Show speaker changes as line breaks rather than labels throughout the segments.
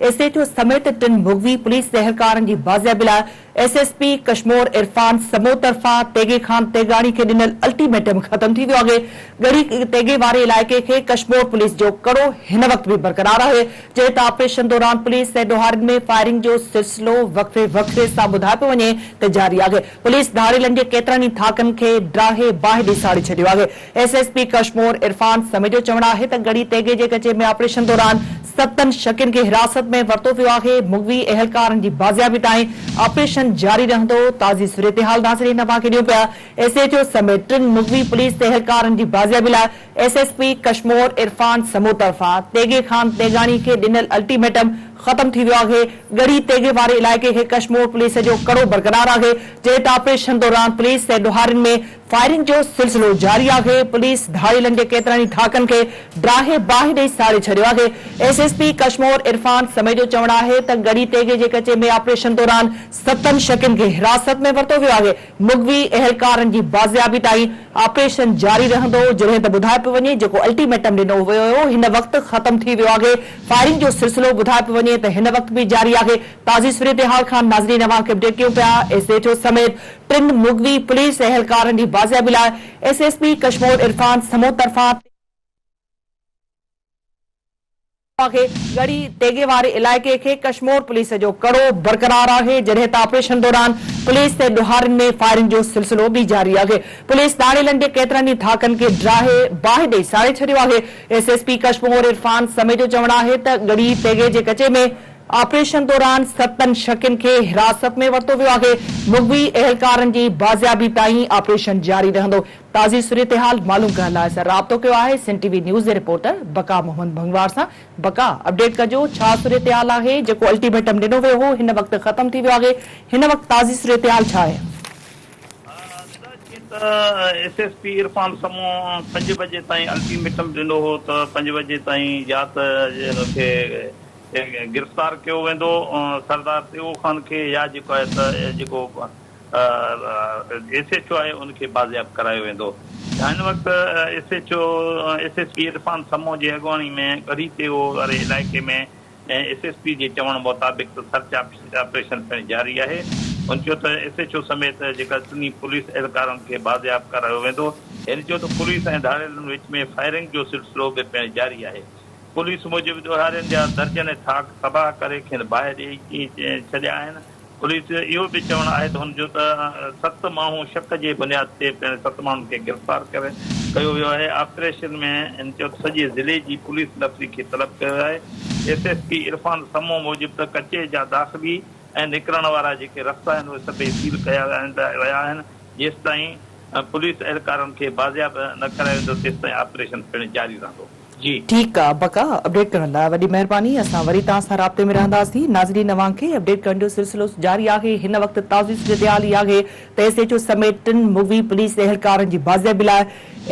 S H O سميت ٽن مغوي پوليس اهلڪارن جي بازيابي لاء S S P Kashmore Irfan Samoon طرفان تيغي خان تيغاڻي کي ڏنل الٽيميٽم ختم ٿي ويو آهي. ڳڙهي تيغي واري علائقي کي ڪشمور پوليس جو ڪڙو هن وقت به برقرار آهي، جڏهن ته آپريشن دوران پوليس ۽ ڏوهارين ۾ فائرنگ جو سلسلو وقفي وقفي سان ٻڌايو پيو وڃي ته جاري آهي. پوليس ڌاڙيلن جي ڪيترن ئي ٿاڪن کي ڊاهي باهه ڏئي ساڙي ڇڏيو آهي. S S P Kashmore Irfan Samejo چوڻ آهي ته ڳڙهي تيغي جي ڪچي ۾ آپريشن دوران ستن شڪين کي حراست ۾ ورتو ويو آهي، مغوي اهلڪارن جي بازيابي تائين آپريشن جاري رهندو، تازي صورتحال ناظرين اوهان کي ڏيون پيا، ايس ايڇ او سميت ٽن مغوي پوليس اهلڪارن جي بازيابي لاء S S P Kashmore Irfan Samoon طرفان تيغي خان تيغاڻي کي ڏنل الٽيميٽم ختم ٿي ويو آهي، ڳڙهي تيغي واري علائقي کي ڪشمور پوليس جو ڪڙو برقرار آهي، جڏهن ته آپريشن دوران پوليس ۽ ڏوهارين ۾ فائرنگ جو سلسلو جاري آهي، پوليس ڌاڙيلن جي ڪيترن ئي ٿاڪن کي ڊاهي باهه ڏئي ساڙي ڇڏيو آهي، S S P Kashmore Irfan Samejo چوڻ آهي ته ڳڙهي تيغي جي ڪچي ۾ آپريشن دوران ستن شڪين کي حراست ۾ ورتو ويو آهي، مغوي اهلڪارن جي بازيابي تائين آپريشن جاري رهندو، جڏهن ته ٻڌايو پيو وڃي جيڪو الٽيميٽم ڏنو ويو هو هن وقت ختم ٿي ويو آهي، فائرنگ جو سلسلو ٻڌايو پيو وڃي ته هن وقت به جاري آهي، تازي صورتحال کان ناظرين اوهان کي اپڊيٽ ڪيون پيا، ايس ايڇ او سميت ٽن مغوي پوليس اهلڪارن جي بازيابي لاء S S P Kashmore Irfan Samoon طرفان آهي، ڳڙهي تيغي واري علائقي کي ڪشمور پوليس جو ڪڙو برقرار آهي، جڏهن ته آپريشن دوران پوليس ۽ ڏوهارين ۾ فائرنگ جو سلسلو به جاري آهي، پوليس ڌاڙيلن جي ڪيترن ئي ٿاڪن کي ڊاهي باهه ڏئي ساڙي ڇڏيو آهي، S S P Kashmore Irfan Samejo چوڻ آهي ته ڳڙهي تيغي جي ڪچي ۾ آپريشن دوران ستن شڪين کي حراست ۾ ورتو ويو آهي، مغوي اهلڪارن جي بازيابي تائين آپريشن جاري رهندو. تازي صورتحال معلوم ڪرڻ لاء اسان رابطو ڪيو آهي سنڌ ٽي وي نيوز جي رپورٽر بقا محمد ڀنگوار سان. بقا اپڊيٽ ڪجو ڇا صورتحال آهي جيڪو الٽيميٽم ڏنو ويو هو هن وقت ختم ٿي ويو آهي هن وقت تازي صورتحال ڇا آهي؟
ادا جيئن ته S S P Irfan Samoon پنج بجي تائين الٽيميٽم ڏنو هو ته پنج بجي تائين يا ته ان کي گرفتار ڪيو ويندو سردار تيغو خان کي يا جيڪو آهي ته جيڪو ايس ايڇ او آهي ان کي بازياب ڪرايو ويندو. هن وقت S H O S S P Irfan Samoon جي اڳواڻي ۾ ڳڙهي تيغو واري علائقي ۾ ايس ايس پي جي چوڻ مطابق ته سرچ آپريشن پڻ جاري آهي. هن چيو ته ايس ايڇ او سميت جيڪا ٽنهي پوليس اهلڪارن کي بازياب ڪرايو ويندو. هن چيو ته پوليس ۽ ڌاڙيلن وچ ۾ فائرنگ جو سلسلو به پڻ جاري آهي. پوليس موجب ڏوهارين جا درجنين ٿاڪ تباهه ڪري کين باهه ڏئي ڇڏيا آهن. پوليس جو اهو به چوڻ آهي ته هن جو ته ست ماڻهو شڪ جي بنياد تي پڻ ست ماڻهن کي گرفتار ڪري ڪيو ويو آهي. آپريشن ۾ هن چيو ته سڄي ضلعي جي پوليس نفري کي طلب ڪيو ويو آهي. S S P Irfan Samoon موجب ته ڪچي جا داخلي ۽ نڪرڻ وارا جيڪي رستا آهن اهي سڀئي سيل ڪيا ويا آهن جيستائين پوليس اهلڪارن کي بازياب نه ڪرايو ويندو تيستائين آپريشن پڻ جاري رهندو. جي.
ٺيڪ آ بقا اپڊيٽ ڪرڻ لاء وڏي مهرباني اسان وري توهان سان رابطي ۾ رهنداسين ناظرين اوهان کي اپڊيٽ ڪرڻ جو سلسلو جاري آهي هن وقت تازي صورتحال اها آهي ته ايس ايڇ او سميت ٽن مغوي پوليس اهلڪارن جي بازيابي لاء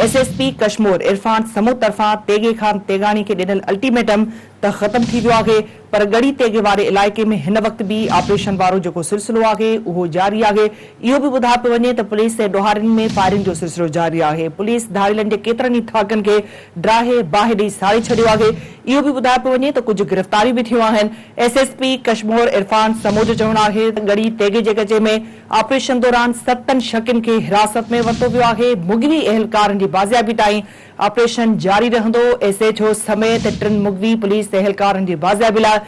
S S P Kashmore Irfan Samoon طرفان تيغي خان تيغاڻي کي ڏنل الٽيميٽم ته ختم ٿي ويو آهي پر ڳڙهي تيغي واري علائقي ۾ هن وقت به آپريشن وارو جيڪو سلسلو آهي اهو جاري آهي اهو به ٻڌايو پيو وڃي ته پوليس ۽ ڏوهارين ۾ فائرنگ جو سلسلو جاري آهي پوليس ڌاڙيلن جي ڪيترن ئي ٿاڪن کي ڊاهي باهه ڏئي ساڙي ڇڏيو آهي اهو به ٻڌايو پيو وڃي ته ڪجهه گرفتاريون به ٿيون آهن S S P Kashmore Irfan Samoon جو چوڻ آهي ته ڳڙهي تيغي جي ڪچي ۾ آپريشن دوران ستن شڪين کي حراست ۾ ورتو ويو آهي مغوي اهلڪارن جي بازيابي تائين آپريشن جاري رهندو، ايس ايڇ او سميت ٽن مغوي پوليس اهلڪارن جي بازيابي لاء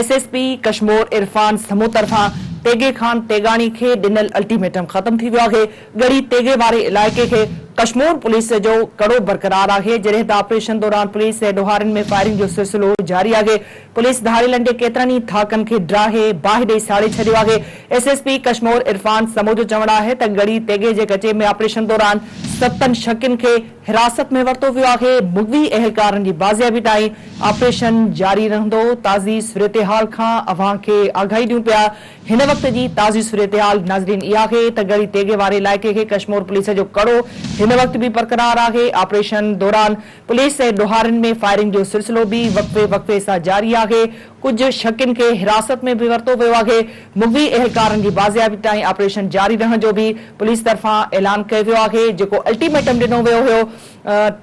S S P Kashmore Irfan Samoon طرفان تيغي خان تيغاڻي کي ڏنل الٽيميٽم ختم ٿي ويو آهي، ڳڙهي تيغي واري علائقي کي ڪشمور پوليس جو ڪڙو برقرار آهي، جڏهن ته آپريشن دوران پوليس ۽ ڏوهارين ۾ فائرنگ جو سلسلو جاري آهي، پوليس ڌاڙيلن جي ڪيترن ئي ٿاڪن کي ڊاهي باهه ڏئي ساڙي ڇڏيو آهي، S S P Kashmore Irfan Samoon جو چوڻ آهي ته ڳڙهي تيغي جي ڪچي ۾ آپريشن دوران ستن شڪين کي حراست ۾ ورتو ويو آهي، مغوي اهلڪارن جي بازيابي تائين آپريشن جاري رهندو، تازي صورتحال کان اوهان کي آگاهي ڏيون پيا، هن وقت جي تازي صورتحال ناظرين اها آهي ته ڳڙهي تيغي واري علائقي کي ڪشمور پوليس جو ڪڙو هن وقت به برقرار آهي، آپريشن دوران پوليس ۽ ڏوهارين ۾ فائرنگ جو سلسلو به وقفي وقفي سان جاري آهي، ڪجهه شڪين کي حراست ۾ به ورتو ويو آهي. مغوي اهلڪارن جي بازيابي تائين آپريشن جاري رهڻ جو به پوليس طرفان اعلان ڪيو ويو آهي. جيڪو الٽيميٽم ڏنو ويو هيو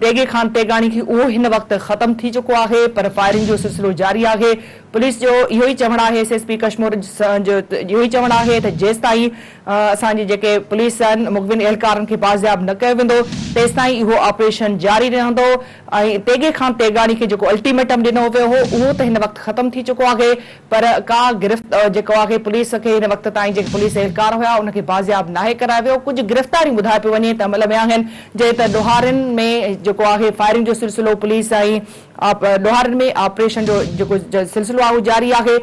تيغي خان تيغاڻي کي اهو هن وقت ختم ٿي چڪو آهي پر فائرنگ جو سلسلو جاري آهي. پوليس جو اهو ئي چوڻ آهي ايس ايس پي ڪشمور جو اهو ئي چوڻ آهي ته جيستائين اسان جي جيڪي پوليس آهن مغوين اهلڪارن کي بازياب نه ڪيو ويندو تيستائين اهو آپريشن جاري رهندو. ۽ تيغي خان تيغاڻي کي جيڪو الٽيميٽم ڏنو ويو هو اهو ته هن وقت ختم ٿي چڪو آهي پر ڪا گرفت جيڪو آهي پوليس کي هن وقت تائين جيڪي پوليس اهلڪار هيا ان کي بازياب ناهي ڪرايو ويو ڪجهه گرفتاريون ٻڌايو پيو وڃي ته عمل ۾ آهن جڏهن ته ڏوهارين ۾ جيڪو آهي فائرنگ جو سلسلو پوليس ۽ ڏوهارين ۾ آپريشن جو جيڪو سلسلو آهي اهو جاري آهي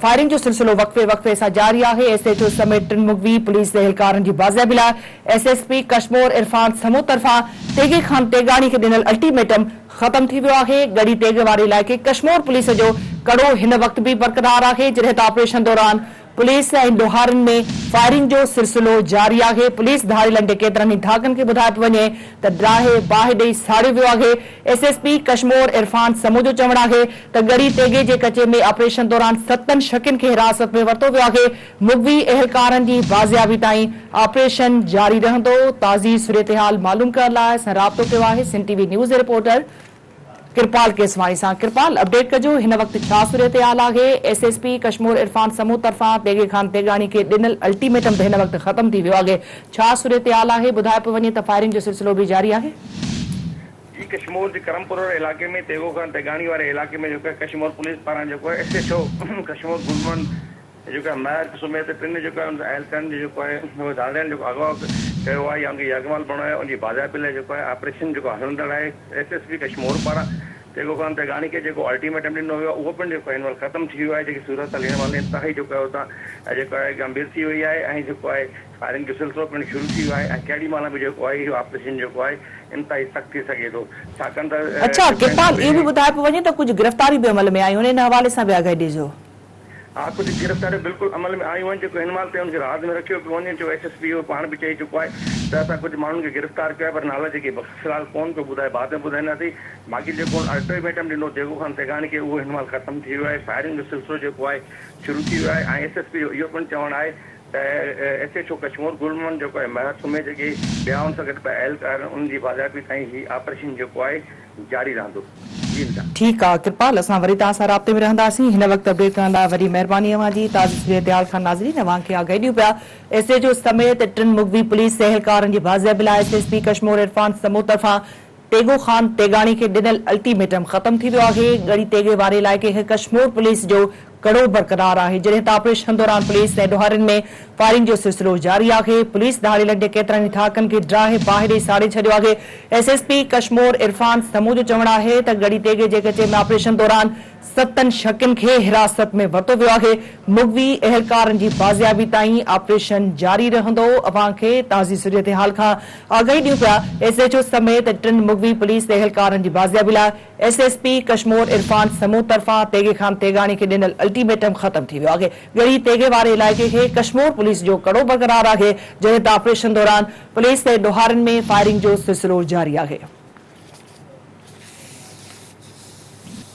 فائرنگ جو سلسلو وقفي وقفي سان جاري آهي، ايس ايڇ او سميت ٽن مغوي پوليس اهلڪارن جي بازيابي لاء S S P Kashmore Irfan Samoon طرفان تيغي خان تيغاڻي کي ڏنل الٽيميٽم ختم ٿي ويو آهي، ڳڙهي تيغ واري علائقي ڪشمور پوليس جو ڪڙو هن وقت به برقرار آهي، جڏهن ته آپريشن دوران پوليس ۽ ڏوهارين ۾ فائرنگ جو سلسلو جاري آهي، پوليس ڌاڙيلن جي ڪيترن ئي ڌاڪن کي ٻڌايو پيو وڃي ته ڊاهي باهه ڏئي ساڙيو ويو آهي، S S P Kashmore Irfan Samoon جو چوڻ آهي ته ڳڙهي تيغي جي ڪچي ۾ آپريشن دوران ستن شڪين کي حراست ۾ ورتو ويو آهي، مغوي اهلڪارن جي بازيابي تائين آپريشن جاري رهندو، تازي صورتحال معلوم ڪرڻ لاء اسان رابطو ڪيو آهي سنڌ ٽي وي نيوز جي رپورٽر ڪرپال ڪيسواڻي سان، ڪرپال اپڊيٽ ڪجو هن وقت ڇا صورتحال آهي، S S P Kashmore Irfan Samoon طرفان تيغي خان تيغاڻي کي ڏنل الٽيميٽم ته هن وقت ختم ٿي ويو آهي، ڇا صورتحال آهي، ٻڌايو پيو وڃي ته فائرنگ جو سلسلو به جاري آهي.
جي ڪشمور جي ڪرمپور واري علائقي ۾ تيغو خان تيغاڻي واري علائقي ۾ جيڪو آهي ڪشمور پوليس پاران جيڪو آهي ايس ايڇ او ڪشمور گل محمد جيڪو آهي مهر سميت ٽن جيڪو آهي ان اهلڪارن جو جيڪو آهي اهو ڌاڙيلن جيڪو اغوا ڪيو آهي يا ان کي يرغمال بڻايو آهي ان جي بازيابي لاء جيڪو آهي آپريشن جيڪو هلندڙ آهي ايس ايس پي ڪشمور پاران تيغو خان تيغاڻي کي جيڪو الٽيميٽم ڏنو ويو آهي اهو پڻ جيڪو آهي هن مهل ختم ٿي ويو آهي جيڪي صورتحال هن مهل انتهائي جيڪو آهي اتان جيڪو آهي گنڀير ٿي وئي آهي ۽ جيڪو آهي فائرنگ جو سلسلو پڻ شروع ٿي ويو آهي ۽ ڪهڙي مهل به جيڪو آهي اهو آپريشن جيڪو آهي انتهائي سخت ٿي سگهي ٿو ڇاڪاڻ ته
اڇا ڪرپال اهو به ٻڌايو پيو وڃي ته ڪجهه گرفتاريون به عمل ۾ آيون آهن ان حوالي سان به آگاهي ڏجو.
ها ڪجهه گرفتاريون بلڪل عمل ۾ آيون آهن جيڪو هن مهل تائين ان کي راز ۾ رکيو پيو وڃي جو ايس ايس پي اهو پاڻ به چئي چڪو آهي ته اسان ڪجهه ماڻهن کي گرفتار ڪيو آهي پر نالا جيڪي في الحال ڪونه پيو ٻڌائي بعد ۾ ٻڌائينداسين باقي جيڪو هن الٽيميٽم ڏنو تيغو خان تيغاڻي کي اهو هن مهل ختم ٿي ويو آهي فائرنگ جو سلسلو جيڪو آهي شروع ٿي ويو آهي ۽ ايس ايس پي جو اهو پڻ چوڻ آهي ته S H O Kashmore Gul Muhammad جيڪو آهي مهر سميت جيڪي ٻيا ان سان گڏ ٻه اهلڪار آهن انهن جي بازيابي تائين هي آپريشن جيڪو آهي جاري رهندو. جي انتا.
ٺيڪ آ ڪرپال اسان وري توهان سان رابطي ۾ رهنداسين هن وقت اپڊيٽ ڪرڻ لاء وڏي مهرباني اوهان جي تازي صورتحال کان ناظرين اوهان کي آگاهي ڏيون پيا ايس ايڇ او سميت ٽن مغوي پوليس اهلڪارن جي بازيابي لاء S S P Kashmore Irfan Samoon طرفان تيغو خان تيغاڻي کي ڏنل الٽيميٽم ختم ٿي ويو آهي ڳڙهي تيغي واري علائقي کي ڪشمور پوليس جو ڪڙو برقرار آهي جڏهن ته آپريشن دوران پوليس ۽ ڏوهارين ۾ فائرنگ جو سلسلو جاري آهي پوليس ڌاڙيلن جي ڪيترن ئي ٿاڪن کي ڊاهي باهه ڏئي ساڙي ڇڏيو آهي S S P Kashmore Irfan Samoon جو چوڻ آهي ته ڳڙهي تيغي جي ڪچي ۾ آپريشن دوران ستن شڪين کي حراست ۾ ورتو ويو آهي مغوي اهلڪارن جي بازيابي تائين آپريشن جاري رهندو اوهان کي تازي صورتحال کان آگاهي ڏيون پيا ايس ايڇ او سميت ٽن مغوي پوليس اهلڪارن جي بازيابي لاء S S P Kashmore Irfan Samoon طرفان تيغي خان تيغاڻي کي ڏنل الٽيميٽم ختم ٿي ويو آهي. ڳڙهي تيغي واري علائقي کي ڪشمور پوليس جو ڪڙو برقرار آهي، جڏهن ته آپريشن دوران پوليس ۽ ڏوهارين ۾ فائرنگ جو سلسلو جاري آهي.